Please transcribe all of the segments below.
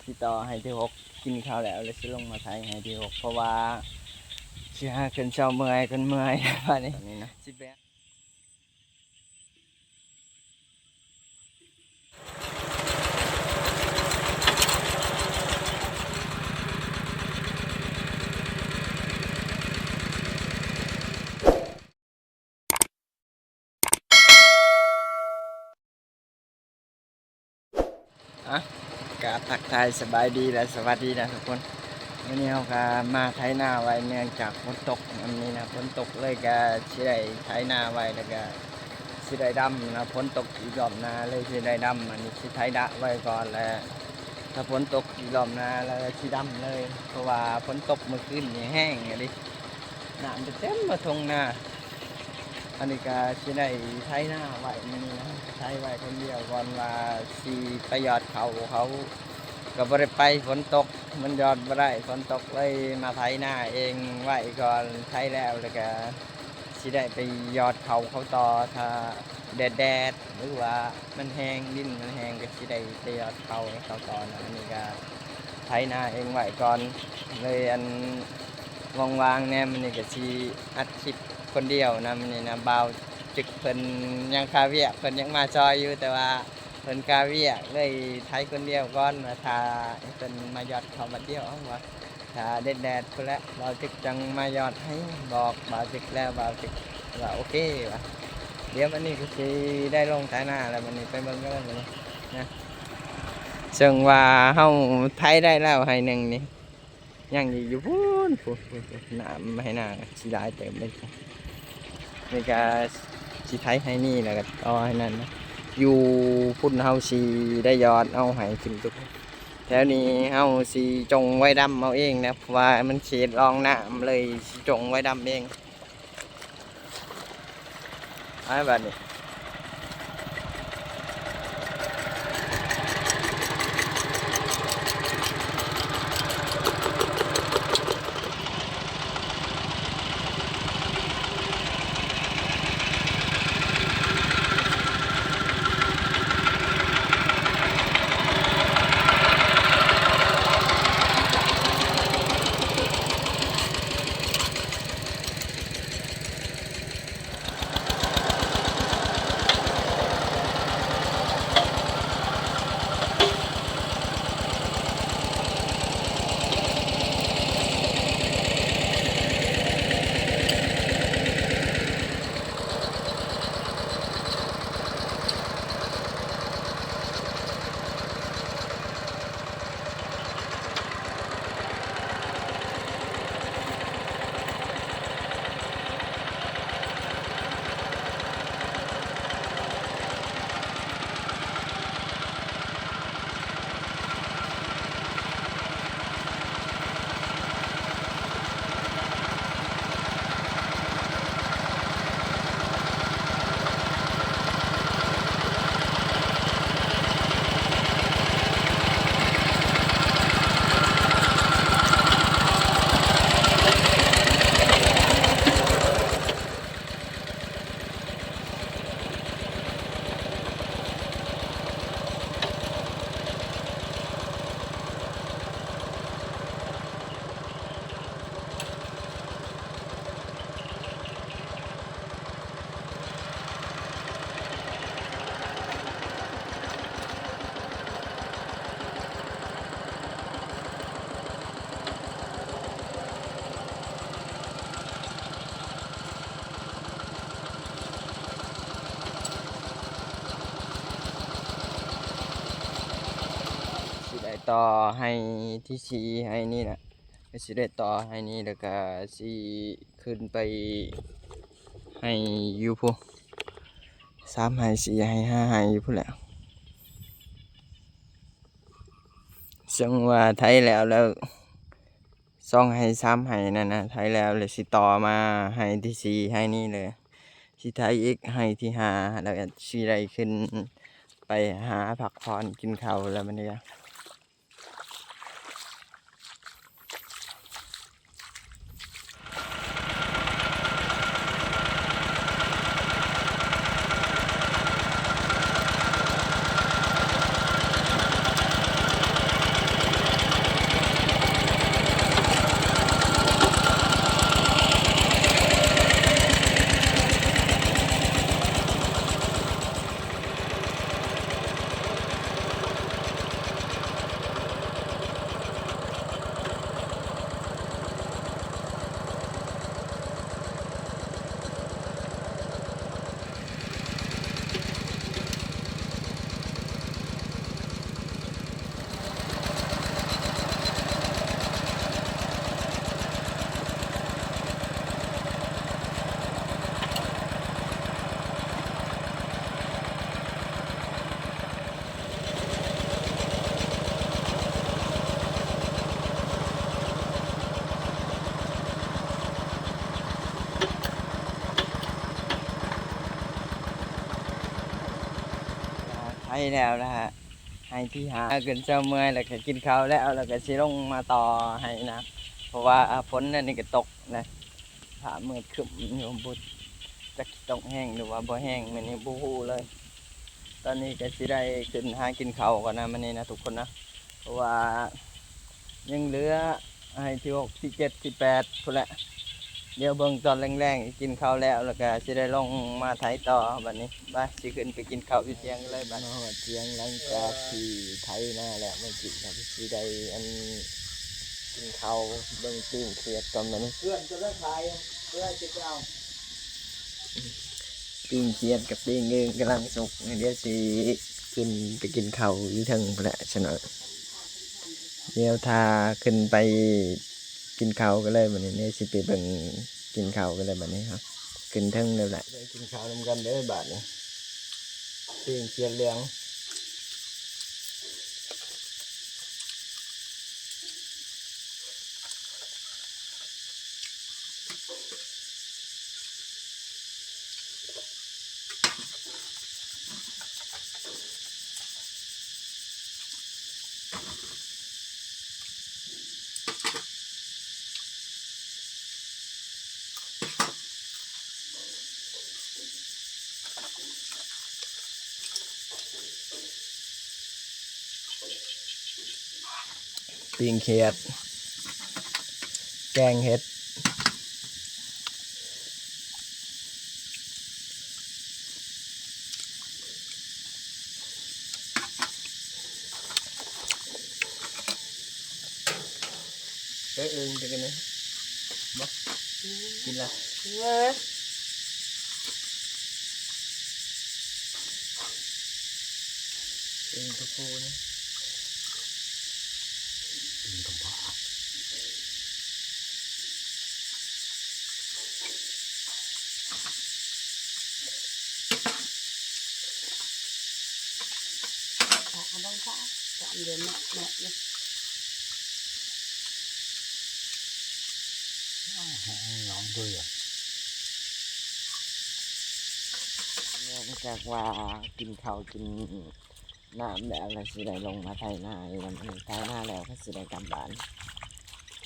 ຊິຕໍ່ໄຮ່ທີຫົກ ກິນເຂົ້າແລ້ວ ແລ້ວຊິລົງມາໄຖໄຮ່ທີຫົກ ເພາະວ່າຊິຫາຂຶ້ນເຊົ້າເມື່ອຍ ເພິ່ນເມື່ອຍ ບາດນີ້ ນີ້ນະ ຊິແບກ ອ່ະ ກະທັກທາຍສະບາຍດີ ແລະ ສະຫວັດດີນະທຸກຄົນ. ມື້ນີ້ເຮົາກະມາໄຖນາໄວ້ ເນື່ອງຈາກຝົນຕົກ ອັນນີ້ນະ ຝົນຕົກເລີຍກະຊິໄດ້ໄຖນາໄວ້ ແລ້ວກະຊິໄດ້ດຳນະ. ຝົນຕົກອີກລອບໜ້າເລີຍຊິໄດ້ດຳ ອັນນີ້ຊິໄຖດະໄວ້ກ່ອນ ແລະ ຖ້າຝົນຕົກອີກລອບໜ້າແລ້ວຊິດຳເລີຍ ເພາະວ່າຝົນຕົກມື້ຄືນນີ້ແຮງອີ່ຫຼີ. ນ້ຳຈະເຕັມມາທົ່ງນາ. ອັນນີ້ກະຊິໄດ້ໄຖນາໄວ້ມື້ນີ້ນະ ໄຖໄວ້ຄົນດຽວກ່ອນວ່າຊິໄປຢອດເຂົ້າ. ເຂົາກະບໍ່ໄດ້ໄປ ຝົນຕົກ ມັນຢອດບໍ່ໄດ້ ຝົນຕົກ ເລີຍມາໄຖນາເອງໄວ້ກ່ອນ. ໄຖແລ້ວ ແລ້ວກະຊິໄດ້ໄປຢອດເຂົ້າເຂົາຕໍ່ ຖ້າ ແດດໆ ຫຼືວ່າມັນແຫ້ງ ດິນມັນແຫ້ງ ກະຊິໄດ້ໄປຢອດເຂົ້າໃຫ້ເຂົາຕໍ່ນະ. ອັນນີ້ກະໄຖນາເອງໄວ້ກ່ອນ ເລີຍອັນວ່າງໆແດ່ ມື້ນີ້ກະຊິອັດຄລິບຄົນດຽວນຳນີ້ນະ. ບ່າວຈຶກເພິ່ນຍັງຄາວຽກ ເພິ່ນຍັງມາຊ່ອຍຢູ່ ແຕ່ວ່າເພິ່ນຄາວຽກ ເລີຍໄຖຄົນດຽວກ່ອນ ມາຖ້າໃຫ້ເພິ່ນມາຢອດເຂົ້າບາດດຽວ ເອົາວ່າ ຖ້າແດດໆພຸ້ນແຫຼະ ບ່າວຈຶກຈັ່ງມາຢອດໃຫ້. ບອກບ່າວຈຶກແລ້ວ ບ່າວຈຶກວ່າໂອເຄວ່າ. ດຽວອັນນີ້ກະຊິໄດ້ລົງໄຖນາແລ້ວ ບາດນີ້ໄປເບິ່ງກັນເລີຍບາດນີ້ນະ. ເຊິ່ງວ່າເຮົາໄຖໄດ້ແລ້ວໄຮ່ໜຶ່ງນີ້ ຍັງອີກຢູ່ພຸ້ນ ພຸ້ນ ພຸ້ນ ພຸ້ນ ນ້ຳໄຮ່ນາຊິຫຼາຍເຕີບເລີຍ. ນີ້ກະຊິໄຖໄຮ່ນີ້ ແລ້ວກະຕໍ່ໄຮ່ນັ້ນນະ. ຢູ່ພຸ້ນເຮົາຊິໄດ້ຢອດເອົາໄຮ່ຂຶ້ນທຸກ ແຖວນີ້ເຮົາຊິຈົ່ງໄວ້ດຳເອົາເອງນະ ເພາະວ່າມັນເຂດລອງນ້ຳ ເລີຍຊິຈົ່ງໄວ້ດຳເອງ. ໄປບາດນີ້ ຊິໄດ້ຕໍ່ໄຮ່ທີສີ່ ໄຮ່ນີ້ນະ ກະຊິໄດ້ຕໍ່ໄຮ່ນີ້ ແລ້ວກະຊິຂຶ້ນໄປໄຮ່ຢູ່ພຸ້ນ ສາມໄຮ່ ສີ່ໄຮ່ ຫ້າໄຮ່ຢູ່ພຸ້ນແຫຼະ. ເຊິ່ງວ່າໄຖແລ້ວ ແລ້ວສອງໄຮ່ ສາມໄຮ່ນັ້ນນະ ໄຖແລ້ວ ແລ້ວຊິຕໍ່ມາໄຮ່ທີສີ່ ໄຮ່ນີ້ເລີຍ ຊິໄຖອີກໄຮ່ທີຫ້າ ແລ້ວກະຊິໄດ້ຂຶ້ນໄປຫາພັກຜ່ອນກິນເຂົ້າແລ້ວ ບັດນີ້ກະ. ເ ໄດ້ແລ້ວລະ ໄຮ່ທີຫ້າ ຂຶ້ນເຊົ້າເມື່ອຍ ແລ້ວກະກິນເຂົ້າແລ້ວ ແລ້ວກະຊິລົງມາຕໍ່ໄຮ່ນະ ເພາະວ່າຝົນອັນນີ້ກະຕົກນະ ຟ້າມືດຄຶ້ມຢູ່ ບໍ່ຈັກຊິຕົກແຮງ ຫຼືວ່າບໍ່ແຮງ ມື້ນີ້ບໍ່ຮູ້ເລີຍ. ຕອນນີ້ກະຊິໄດ້ຂຶ້ນຫາກິນເຂົ້າກ່ອນນະ ມື້ນີ້ນະທຸກຄົນນະ ເພາະວ່າຍັງເຫຼືອໄຮ່ທີຫົກ ທີເຈັດ ທີແປດພຸ້ນແຫຼະ. ດຽວເບິ່ງຕອນແລງໆ ກິນເຂົ້າແລ້ວ ແລ້ວກະຊິໄດ້ລົງມາໄຖຕໍ່ບັດນີ້. ໄປ ຊິຂຶ້ນໄປກິນເຂົ້າຢູ່ທຽງກັນເລີຍບັດນີ້. ມາຮອດທຽງ ຫຼັງຈາກທີ່ໄຖນາແລ້ວ ມາກິນ ກະຊິໄດ້ອັນ ກິນເຂົ້າ ເບິ່ງປີ້ງຂຽດກ່ອນບັດນີ້. ເພື່ອນຕົວໃດຂາຍ ເພື່ອຊິໄປເອົາ ປີ້ງຂຽດກັບປີ້ງອຶ່ງກຳລັງສຸກ ດຽວຊິຂຶ້ນໄປກິນເຂົ້າຢູ່ເທິງພຸ້ນແຫຼະຊັ້ນເນາະ. ດຽວຖ້າຂຶ້ນໄປກິນເຂົ້າກັນເລີຍບັດນີ້ ດຽວຊິໄປເບິ່ງກິນເຂົ້າກັນເລີຍບັດນີ້ ເຮົາຂຶ້ນເທິງເລີຍແຫຼະ. ໄປກິນເຂົ້ານຳກັນເດີບາດນີ້ ປີ້ງຂຽດເຫຼືອງ. ປີ້ງຂຽດ ແກງເຫັດ ເອີ ເອີ ກິນກັນເນາະ ບໍ່ ກິນລະ ເອີ ເອີ ກະປູນີ້ ກິນກັບ ເອົາລົງຊະ ສາມເດືອນເນາະ ເນາະ ເອົາໃຫ້ນ້ອງເບິ່ງ. ຫຼັງຈາກວ່າກິນເຂົ້າກິນ ນ້ຳແລ້ວ ແລ້ວຊິໄດ້ລົງມາໄຖນາອີກ ແລ້ວໄຖນາແລ້ວກະຊິໄດ້ກັບບ້ານ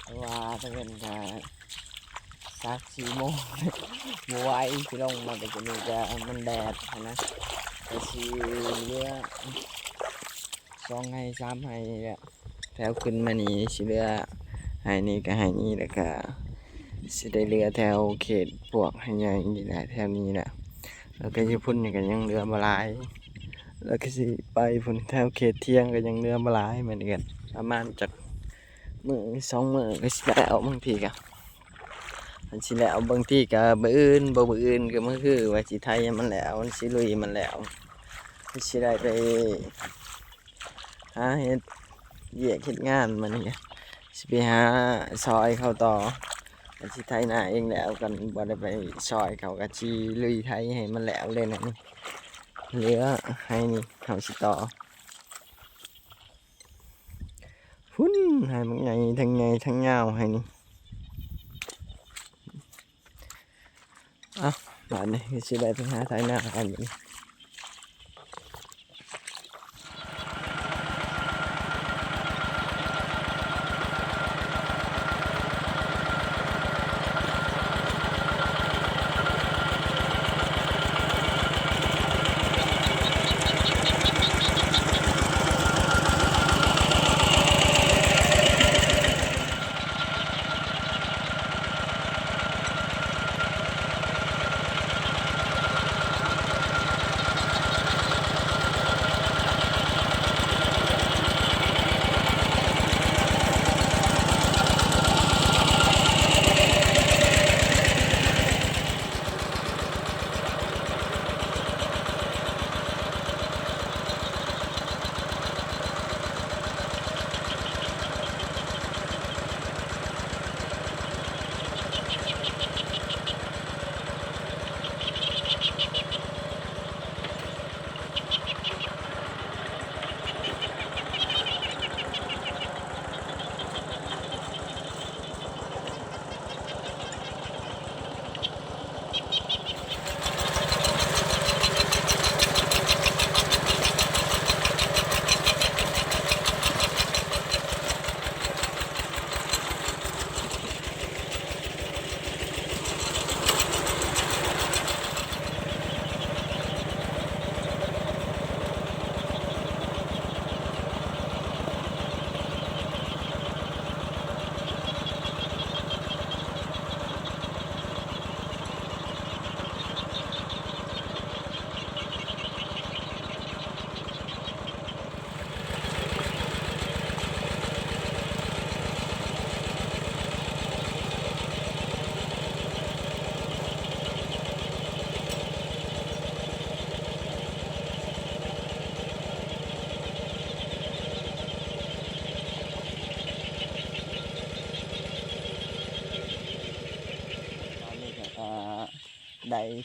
ເພາະວ່າຕາເວັນກະສາມສີ່ໂມງ ບໍ່ໄຫວ ຊິລົງມາແຕ່ກະນີ້ກະມັນແດດຫັ້ນນະ ກະຊິເຫຼືອສອງໄຮ່ສາມໄຮ່ແຫຼະ ແຖວຂຶ້ນມານີ້ຊິເຫຼືອໄຮ່ນີ້ກະໄຮ່ນີ້ ແລ້ວກະຊິໄດ້ເຫຼືອແຖວເຂດພວກໄຮ່ໃຫຍ່ນີ້ແຫຼະ ແຖວນີ້ແຫຼະ ແລ້ວກະຢູ່ພຸ້ນນີ້ກະຍັງເຫຼືອບໍ່ຫຼາຍ ແລ້ວກະຊິໄປພຸ້ນ ແຖວເຂດທຽງກະຍັງເຫຼືອບໍ່ຫຼາຍ ມື້ນີ້ກະປະມານຈັກມື້ສອງມື້ກະຊິແລ້ວ ບາງທີກະ ມັນຊິແລ້ວ ບາງທີກະມື້ອື່ນ ບໍ່ມື້ອື່ນກະມື້ຮື ວ່າຊິໄຖໃຫ້ມັນແລ້ວ ມັນຊິລຸຍໃຫ້ມັນແລ້ວ ກະຊິໄດ້ໄປຫາເຮັດວຽກເຮັດງານ ມື້ນີ້ກະຊິໄປຫາຊ່ອຍເຂົາຕໍ່ ກະຊິໄຖນາເອງແລ້ວ ກະບໍ່ໄດ້ໄປຊ່ອຍເຂົາ ກະຊິລຸຍໄຖໃຫ້ມັນແລ້ວເລີຍນະ ນີ້ ເຫຼືອໄຮ່ນີ້ເຮົາຊິຕໍ່ ພຸ້ນ ໄຮ່ບັກໃຫຍ່ ທັງໃຫຍ່ທັງຍາວໄຮ່ນີ້. ເອົ້າ ບາດນີ້ກະຊິໄດ້ໄປຫາໄຖນາກ່ອນບາດນີ້.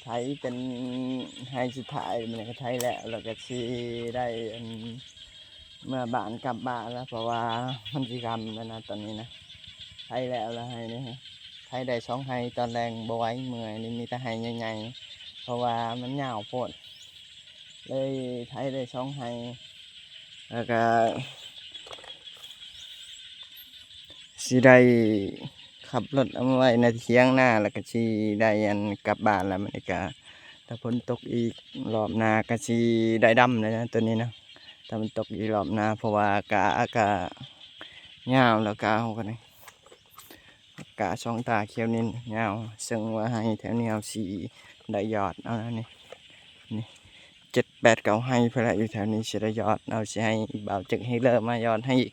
ໄຖເປັນໄຮ່ສຸດທ້າຍ ມື້ນີ້ກໍໄຖແລ້ວ ແລ້ວກໍຊິໄດ້ອັນ ເມືອບ້ານ ກັບບ້ານແລ້ວ ເພາະວ່າມັນຊິຄ່ຳແລ້ວນະ ຕອນນີ້ນະ. ໄຖແລ້ວລະໄຮ່ນີ້ ໄຖໄດ້ສອງໄຮ່ ຕອນແລງບໍ່ໄຫວ ເມື່ອຍນີ້ ມີແຕ່ໄຮ່ໃຫຍ່ໆ ເພາະວ່າມັນຍາວໂພດ ເລີຍໄຖໄດ້ສອງໄຮ່ ແລ້ວກະຊິໄດ້ຂັບລົດເອົາມາໄວ້ໃນຖຽງນາ ແລ້ວກະຊິໄດ້ອັນກັບບ້ານແລ້ວ. ມື້ນີ້ກະ ຖ້າຝົນຕົກອີກ ລອບໜ້າກະຊິໄດ້ດຳແລ້ວນະ ໂຕນີ້ນະ. ຖ້າມັນຕົກອີກລອບໜ້າ ເພາະວ່າກະ ກະຍາວແລ້ວ ກະເຮົາກະນີ້ ກະສອງຕາຂຽວນີ້ຍາວ ເຊິ່ງວ່າໄຮ່ແຖວນີ້ເຮົາຊິໄດ້ຍອດເອົານະນີ້ ນີ້ ເຈັດແປດເກົ້າໄຮ່ພຸ້ນລະ ຢູ່ແຖວນີ້ຊິໄດ້ຍອດເອົາ. ຊິໃຫ້ບ່າວຈຶກ Healer ມາຍອດໃຫ້ອີກ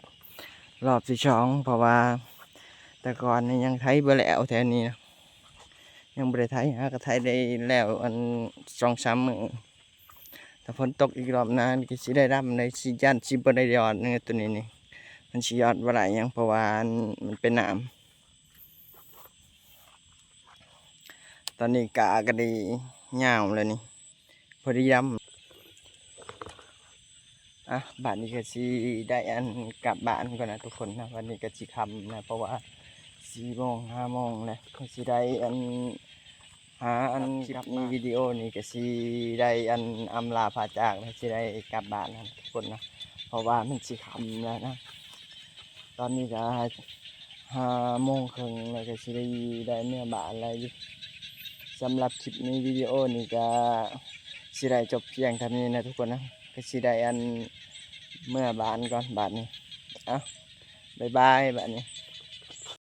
ລອບທີສອງ ເພາະວ່າແຕ່ກ່ອນນີ້ຍັງໄຖບໍ່ແລ້ວແຖວນີ້ນະ ຍັງບໍ່ໄດ້ໄຖ ຫາກໍໄຖໄດ້ແລ້ວອັນ ສອງສາມມື້. ຖ້າຝົນຕົກອີກລອບໜ້ານີ້ກໍຊິໄດ້ດຳເລີຍ ຊິຢ້ານຊິບໍ່ໄດ້ຍອດເນາະ ໂຕນີ້ນີ້ ມັນຊິຍອດບໍ່ໄດ້ຫຍັງ ເພາະວ່າອັນ ມັນເປັນນ້ຳ. ຕອນນີ້ກະກໍໄດ້ຍາວແລ້ວນີ້ ພໍດີດຳ. ອ່ະ ບາດນີ້ກໍຊິໄດ້ອັນກັບບ້ານກ່ອນນະທຸກຄົນນະ ວັນນີ້ກໍຊິຄ່ຳນະ ເພາະວ່າສີ່ໂມງ ຫ້າໂມງແລ້ວ ກໍຊິໄດ້ອັນ ຫາອັນຄລິບນີ້ ວິດີໂອນີ້ກໍຊິໄດ້ອັນອຳລາພາຈາກ ແລ້ວຊິໄດ້ກັບບ້ານນະທຸກຄົນນະ ເພາະວ່າມັນຊິຄ່ຳແລ້ວນະ. ຕອນນີ້ກໍຫ້າໂມງເຄິ່ງແລ້ວ ກໍຊິໄດ້ ໄດ້ເມືອບ້ານແລ້ວຢູ່. ສຳລັບຄລິບນີ້ ວິດີໂອນີ້ກໍຊິໄດ້ຈົບພຽງເທົ່ານີ້ນະທຸກຄົນນະ ກໍຊິໄດ້ອັນເມືອບ້ານກ່ອນບາດນີ້. ເອົ້າ ບາຍບາຍບາດນີ້.